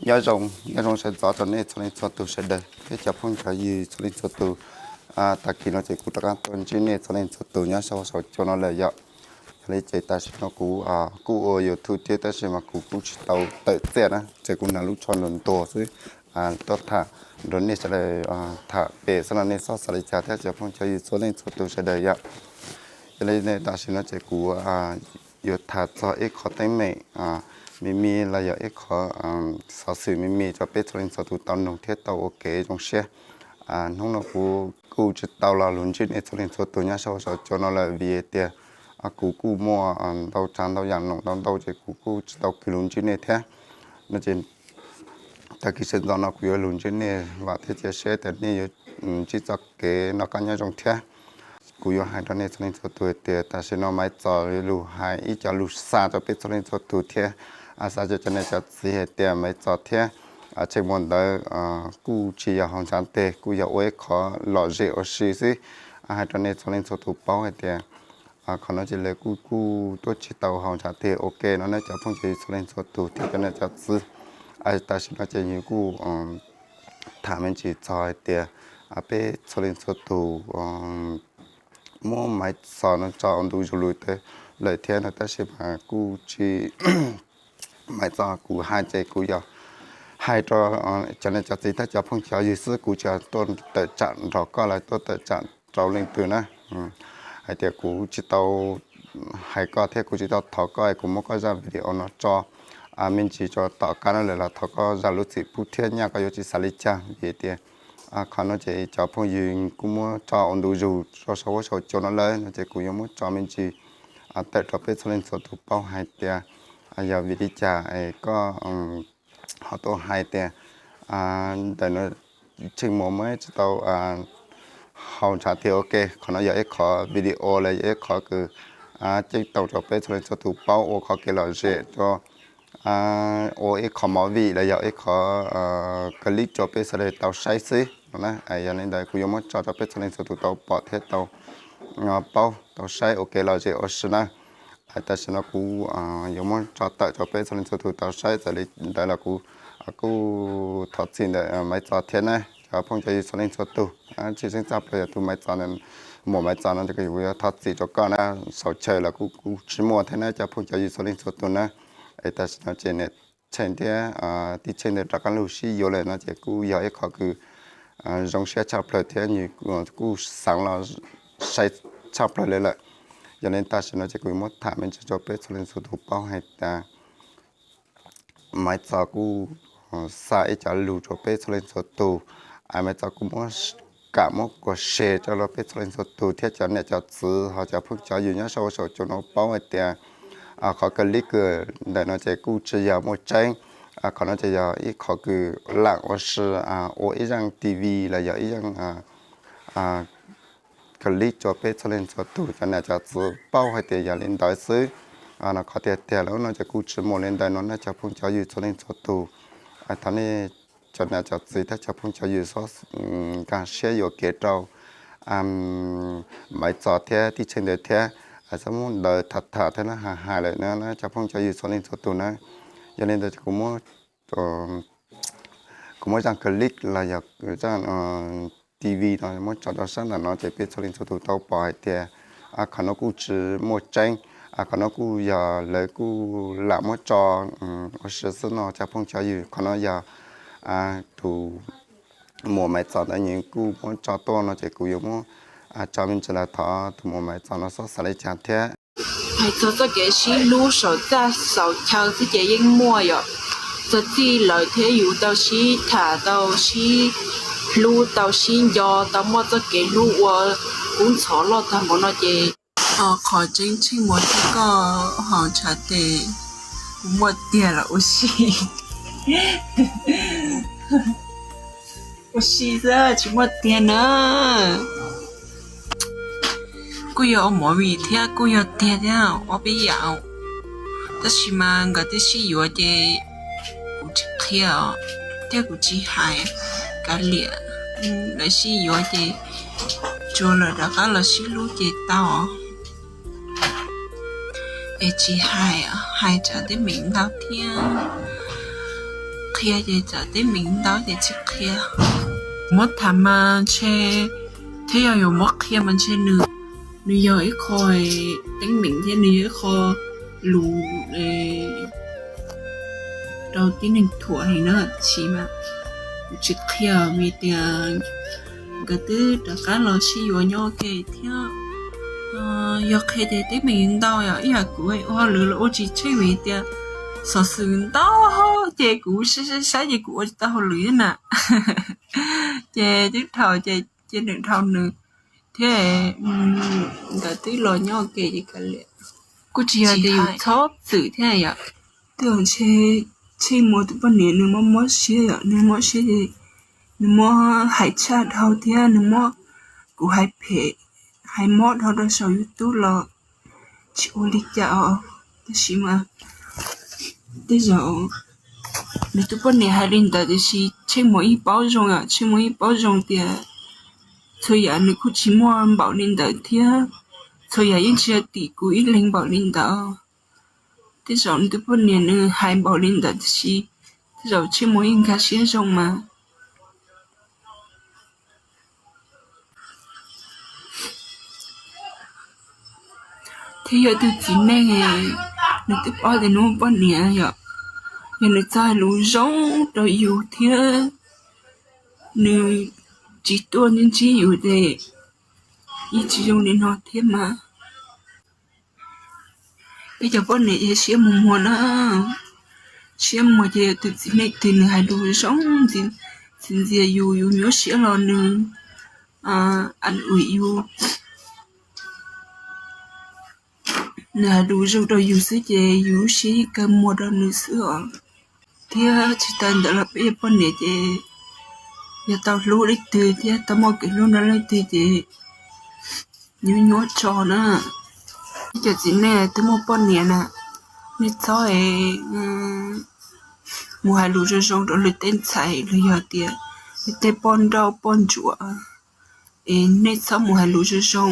Nyob zoo, nyob zoo sawv ntxov rau nej txhua leej txhua tus sawv daws thiab cov phooj cov ywg txhua leej txhua tus. Tag kis no ces kuv rov qab tuaj ntsib nej txhua leej txhua tus nyob saum huab saum cua no lawm yom. Yog li ces tam sim no kuv kuj ua YouTube thiab tab sis mas kuv kuj tsis tau tawm txiaj na, ces kuv hnav lub tsho ntuag ntuag xwb tuaj tham nrog nej sawv daws tham pem xwb no nej txhob xav li cas thiab cov phooj cov ywg txhua leej txhua tus sawv daws yom. Yog li tam sim no ces kuv yuav tham txog ib qho teeb meem me me los yog ib qho xov xwm me me rau peb txhua leej txhua tus tau noog thiab tau ua kev zoo siab. Hnub no kuv kuj tsis tau los lug ntsib nej txhua leej txhua tus nyob saum huab saum cua no lawm vim tias kuv kuj muaj ntau tsav ntau yam noom ntau ntau ces kuv kuj tsis tau kis lug ntsib nej thiab. No ces tag kis sawv ntxov no kuv yuav lug ntsib nej vam thiab cia siab tias nej yuav ntsib txoj kev noj qab nyob zoo thiab. Kuv yuav hais rau nej txhua leej txhua tus hais tias tam sim no Maiv Txos lug hais ib co lug xa rau peb txhua leej txhua tus thiab xa rau cov niam cov txiv hais tias Maiv Txos thiab Tsheej Muas ntawd kuj tsis yog haus ntshav teg, kuj yog ua ib qho lom zem ua si xwb. Hais rau nej txhua leej txhua tus paub hais tias qhov no ces lawv kuj kuj tuaj tsis tau haus ntshav teg ua ke no na cov phooj cov ywg txhua leej txhua tus thiab cov niam cov txiv. Tam sim no ces yus kuj tham me ntsis txog hais tias peb txhua leej txhua tus muab Maiv Txos no tso ua ntu zus lug lawm thiab no tab sis mas kuj tsis, Maiv Txos kuv hais ces kuv yog hais rau cov niam cov txiv thiab cov phooj cov ywg xwb, kuv tsis tuaj tawm tsam nrog koj los tuaj tawm tsam rau leej twg na. Hais tias kuv tsis tau hais koj thiab kuv tsis tau thov koj, kuv muab koj zaj video no tso me ntsis tso tom qab no lawm los thov koj zam lub txim pub thiab nyaj koj yuav tsis xav li cas vim tias qhov no ces cov phooj ywg kuj muab tso ua ntu zus rau saum huab saum cua no lawm no ces kuv yuav muab tso me ntsis tawm rau peb txhua leej txhua tus paub hais tias yog vim li cas koj ho tuaj hais tias ntawm no Tsheej Muas muab tsis tau haus ntshav teg ua ke. Qhov no yog ib qho video los yog ib qho kws ceeb toom rau peb txhua leej txhua tus paub ua qhov kev lom zem rau ua ib qho movie los yog ib qho clip rau peb sawv daws tau saib xwb no na. Yog li ntawd kuv yuav muab tso rau peb txhua leej txhua tus tau pom thiab tau paub tau saib ua kev lom zem ua si na. Tam sim no kuv yuav muab tso tawm rau peb txhua leej txhua tus tau saib, txawm li ntawd los kuv kuj thov txim ntawm Maiv Txos thiab na cov phooj cov ywg txhua leej txhua tus. Tshwj xeeb txaj plaws yog tus Maiv Txos, muam Maiv Txos no kuv yuav thov txim rau koj na. Saum chaw los kuv kuj tsis muaj thiab na cov phooj cov ywg txhua leej txhua tus na. Es tam sim no ces niam Tsheej thiab tij Tsheej ntawd rov qab lug sib yuav lawm no ces kuj yog ib qho kws zoo siab tshaj plaws thiab nws kuj xaav los saib tshaj plaws li lawm. Yog li tam sim no ces kuv yuav muab tham me ntsis rau peb txhua leej txhua tus paub hais tias Maiv Txos kuj xa ib co lug rau peb txhua leej txhua tus. Maiv Txos kuj muab kam muab kuas se rau peb txhua leej txhua tus thiab cov niam cov txiv ho cov phooj cov ywg nyob saum huab saum cua no paub hais tias qhov clip kws ntawm no ces kuj tsis yog muaj tseeb. Qhov no ces yog ib qho kws lam ua si ua ib zaaj T V los yog ib zaaj clip rau peb txhua leej txhua tus cov niam cov txiv paub hais tias yog li ntawd xwb. No qhov tiag tiag lawm no ces kuj tsis muaj li ntawd no na cov phooj cov ywg txhua leej txhua tus. Thov nej cov niam cov txiv thiab cov phooj cov ywg txhob nkag siab yuam kev rau Maiv Txos thiab tij Tsheej ntawd thiab, txhob muab ntawd tham tham thiab na, hais hais lawm na cov phooj cov ywg txhua leej txhua tus na. Yog li ntawd kuv muab zaaj clip los yog zaaj T V no muab tso rau sab ntawm no ces peb txhua leej txhua tus tau pom hais tias qhov no kuj tsis muaj tseeb. Qhov no kuj yog lawv kuj lam muab tso ua si xwb no cov phooj cov ywg. Qhov no yog tus muam Maiv Txos ntawd nws kuj muab tso tuaj no ces kuv yuav muab tso me ntsis los thov tus muam Maiv Txos no txhob xav li cas thiab. Hais txog txoj kev sib hlub saum txaj saum chaw xwb ces yeej muaj yom. Txog txij lawm thiab yus tau sib tham tau sib hlub tau sib nco tau muaj txoj kev hlub ua kub ntxhov loj tag npaum no ces qhov tseeb Tsheej Muas thiab koj haus ntshav tes kuv muaj tiag los ua si. Ua si xwb tsis muaj tiag na. Kuj yog ua movie thiab kuj yog tiag thiab ob peb yam. Tab sis mas nkawd twb sib yuav ces kuv tsis qhia os, thiab kuv tsis hais kav liam. Lawv sib yuav ces tsuas lawv rov qab los sib hlub ces tau. Es tsis hais, hais tsam tej meem ntau thiab. qhia ces tsam teeb meem ntau ces tsis qhia. Muab tham mas ntshe, thiab yog yuav muab qhia mas ntshe nws, nws yog ib qho teeb meem thiab nws yog ib qho lus rau tib neeg thuam heev na, tab sis mas kuv tsis qhia vim tias nkawd twb rov qab los sib yuav nyob ua ke thiab. Yog qhia ces teeb meem ntau yom, ib yam kuv ua hauj lwm los ua tsis tsheej vim tias xov xwm ntau ces kuv saib saib ces kuv ua tsis tau hauj lwm na. Ces twb dhau ces cia nws dhau nws thiab. Nkawd twb los nyob ua ke ces kav liam, kuj tsis yog tias yus txhob txwm thiab yom. Twb ntshe Tsheej Muas tus poj niam nws mob mob siab yom, nws mob siab ces nws muab hais tshaj dhau thiab nws muab kuv hais phem, hais mob dhau rau saum YouTube los tsis ua li cas os. Tab sis mas tej zaum nws tus poj niam hais li ntawd tiam sis Tsheej Muas yeej paub zoo yom, Tsheej Muas yeej paub zoo tias txhua yam nws kuj tsis muaj npaum li ntawd thiab txhua yam yeej tsis yog tim kuv ib leeg npaum li ntawd. Tej zaum nws tus poj niam nws hais npaum li ntawd tab sis tej zaum Tsheej Muas yeej nkag siab zoo mas. Thiab yog tus txiv neej nws twb paub tias nws muaj poj niam yom, yog nws txawj hais lus zoo rau yus thiab nws tsis tuaj ntsib ntsib yus ces yeej tsis zoo li no thiab mas. Peb cov poj niam yog siab muag muag na, siab muag ces yog tus txiv neej twg nws hais lus zoo ntxias ntxias yus, yus nyuaj siab los nws an ui yus, nws hais lus zoo rau yus xwb ces yus lub siab yeej kawg muag rau nws xwb os. Thiab tsis tas ntawd los peb yog poj niam ces yog tau hlub leej twg thiab tau muaj kev hlub nrog leej twg ces nyuaj nyuaj tso na. Ib cov txiv neej twb muaj poj niam na, nej txhob mus hais lus zoo zoo rau lwm tej ntxhais los yog tias lwm tej poj nrauj poj ntsuam es nej txhob mus hais lus zoo zoo,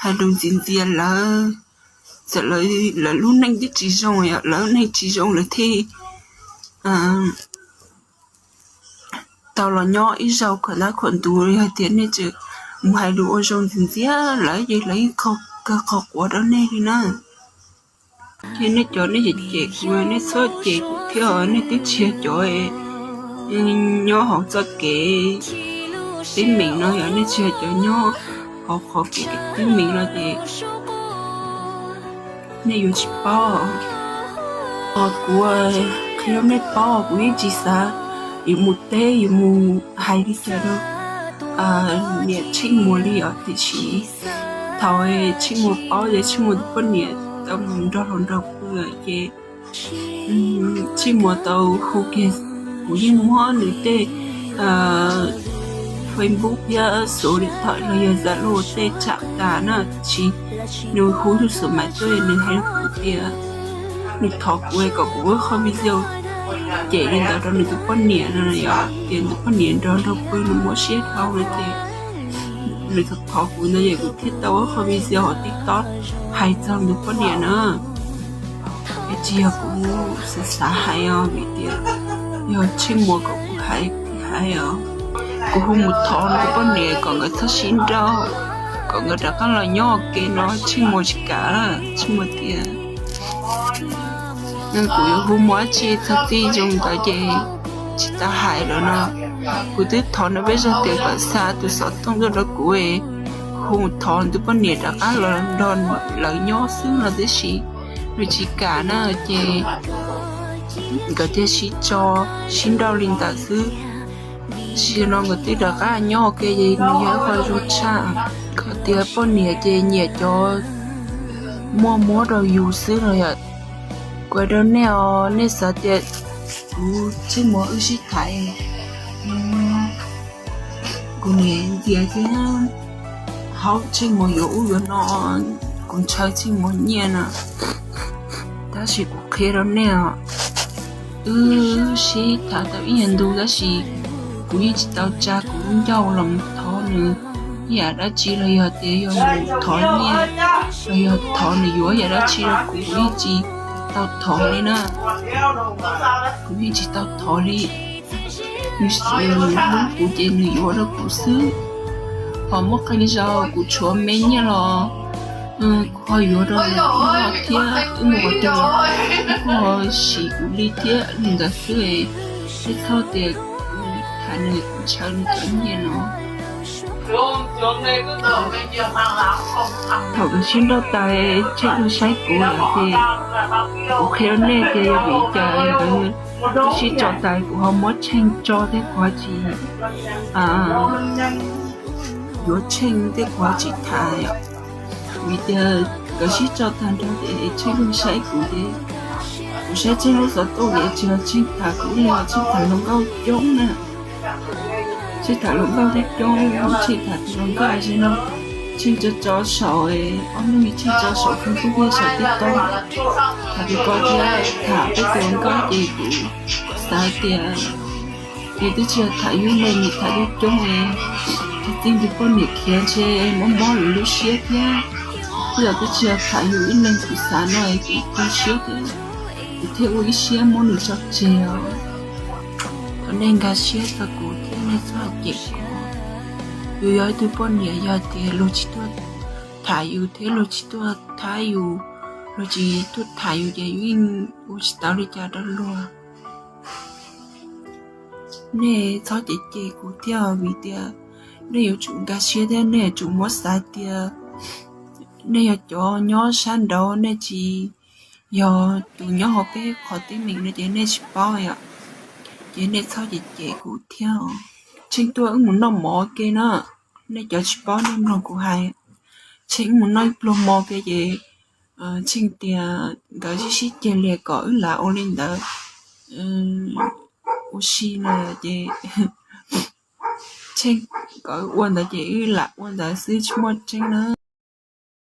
hais lus ntxias ntxias lawv, txawm lawv lub neej twb tsis zoo, lawv neej tsis zoo lawv thiaj tau los nyob ib zaug khuam ntab khuam ntuv. Yog tias nej tseem mus hais lus ua zoo ntxias ntxias lawv ces lawv yeej kawg qhov quav rau nej li na. Ces nej cov nej cem kuv, nej txhob cem kuv thiab, nej twb tsis yog cov nyob hauv txoj kev teeb meem no, yog nej tsis yog cov nyob hauv qhov kev teeb meem no ces nej yuav tsis paub. Kuv qhia rau nej paub, kuv yeej tsis xav yuav mus teb yuav mus hais li cas rau niam Tsheej Muas li os, tiam sis thaum Tsheej Muas paub ces Tsheej Muas tus poj niam tau mus nrog hluas nraug pw ces Tsheej Muas tau hu kiag, kuv yeej muab nws tej Facebook thiab xuv li thaum los yog Zalo tej tsam tas na, tiam sis nws hu lub xuv mais tuaj nws hais rau kuv tias nws thov kuv kom kuv ua qho video cem li ntawd rau nws tus poj niam no yom, tias nws tus poj niam nrog nraug pw nws mob siab dhau no ces nws thov kuv ntawd ces kuv thiaj tau ua qho video hauv TikTok hais txog nws tus poj niam na. Es tsis yog kuv xav xav hais os, vim tias yog Tsheej Muas kom kuv hais kuv hais os. Kuv hu mus thov nws tus poj niam kom nkawd txhob sib nrauj, kom nkawd rov qab los nyob ua ke no Tsheej Muas tsis kam, Tsheej Muas tias kuv yuav hu mus dab tsi txog txij zoo ntawd ces tsis tau hais lawm no. Kuv twb thov nws peb zog tias kom xa tus xov tooj tuaj rau kuv, kuv hu mus thov nws tus poj niam rov qab los nrog lawv nyob xwb no tib si, nws tsis kam na ces nkawd thiaj sib tso, sib nrauj li ntawd xwb. Tab sis no nkawd twb rov qab nyob ua ke ces nws yog ib qho zoo tshaj. Qhov tias poj niam ces nyiam cov muaj mob rau yus xwb no yom. Kuv hais rau nej os, nej xav tias kuv Tsheej Muas wb sib thaiv, kuv niam ntxias thiab haub Tsheej Muas yuav ub yuav no, kuv ntshaw Tsheej Muas nyiaj no. Tab sis kuv qhia rau nej os, wb sib tham tau ib nyuag ntu tab sis kuv yeej tsis tau tsa kuv lub ncauj los mus thov nws ib yam dab tsi los yog tias yog mus thov nyiaj los yog thov nws yuav ib yam dab tsi rau kuv, kuv yeej tsis tau thov li na. Kuv yeej tsis tau thov li. Nws hlub kuv ces nws yuav rau kuv xwb. Ho muaj qee zaus kuv tshuav me nyiaj los kuv ho yuav rau nws thiab, wb mus qhov twg los kuv ho siv kuv li thiab li ntawd xwb. Nej txhob tias kuv tham nws, kuv ntshaw nws cov nyiaj no. Thaum nkawd sib nrauj tas, Tsheej tuaj saib kuv lawm ces kuv qhia rau nej tias yog vim li cas nkawd sib tso tas kuv ho muab Tsheej tso thiab kuv ho tsis yuav Tsheej thiab kuv ho tsis tham. Vim tias nkawd sib tso tag nrho ces Tsheej tuaj saib kuv ces kuv saib Tsheej lub xov tooj ces tsis yog Tsheej tham kuv li, Tsheej tham hluas nkauj coob na. Tsheej tham hluas nkauj coob coob, Tsheej tham tus hluas nkauj hais tias no Tsheej tso tso saum, ob hnub Tsheej tso saum Facebook thiab saum TikTok, tham tus ko thiab tham peb tus hluas nkauj ces kuv xav tias nws twb tsis yog tham yus li, nws tham coob coob, txij tus poj niam khiav ntshe mob mob lawv lub siab thiab. Twb yog twb tsis yog tham yus ib leeg, kuv xav no es kuv tu siab ces kuv thiaj ua ib siab muab nws tso tseg os. Thov nej nkag siab txog kuv thiab nej txhob cem kuv. Yus yog ib tug poj niam, yog tias luag tsis tuaj tham yus thiab luag tsis tuaj thab yus, luag tsis tuaj tham yus ces yus yeej ua tsis tau li cas rau luag. Nej txhob cem cem kuv thiab vim tias nej yuav tsum nkag siab thiab nej yuav tsum muab xav tias nej yog cov nyob sab nraud, nej tsis yog tus nyob hauv peb qhov teeb meem no ces nej tsis paub yom. Ces nej txhob cem cem kuv thiab. Tsheej tuaj wb mus noj mov ua ke na. Nej cov tsis paub nej mloog kuv hais. Tsheej wb mus noj ib pluag mov ua ke ces Tsheej tias nkawd sib sib ceg lias kom wb lam ua li ntawd ua si no ces Tsheej kom wb ua ntawd ces wb lam ua ntawd xwb, tsis muaj tseeb na.